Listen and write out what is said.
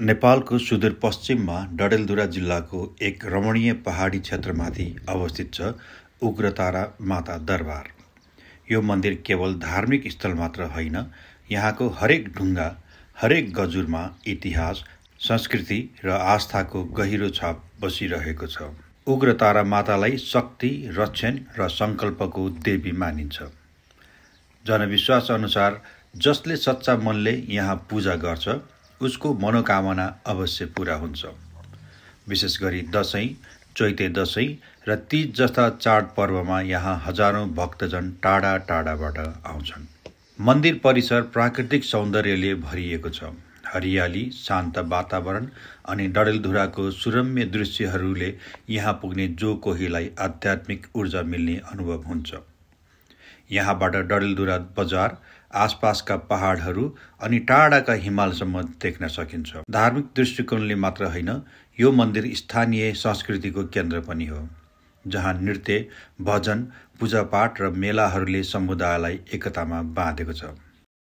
नेपालको सुदूरपश्चिममा डडेलधुरा जिल्लाको एक रमणीय पहाडी क्षेत्रमाथि अवस्थित छ उग्रतारा माता दरबार। यो मन्दिर केवल धार्मिक स्थल मात्र होइन, यहाँको हरेक ढुङ्गा, हरेक गजुरमा इतिहास, संस्कृति र आस्थाको गहिरो छाप बसिरहेको छ। उग्रतारा मातालाई शक्ति, रक्षण र सङ्कल्पको देवी मानिन्छ। जनविश्वास अनुसार जसले सच्चा मनले यहाँ पूजा गर्छ उसको मनोकामना अवश्य पूरा हुन्छ। विशेष गरी दशैं, चैते दशैं र तीज जस्ता चाडपर्वमा यहाँ हजारौं भक्तजन टाढा टाढाबाट आउँछन्। मन्दिर परिसर प्राकृतिक सौन्दर्यले भरिएको छ। हरियाली, शान्त वातावरण अनि डडेलधुराको सुरम्य दृश्यहरूले यहाँ पुग्ने जो कोहीलाई आध्यात्मिक ऊर्जा मिल्ने अनुभव हुन्छ। यहाँबाट डडेलधुरा बजार, आसपासका पहाडहरू अनि टाढाका हिमालसम्म देख्न सकिन्छ। धार्मिक दृष्टिकोणले मात्र होइन, यो मन्दिर स्थानीय संस्कृतिको केन्द्र पनि हो, जहाँ नृत्य, भजन, पूजापाठ र मेलाहरूले समुदायलाई एकतामा बाँधेको छ।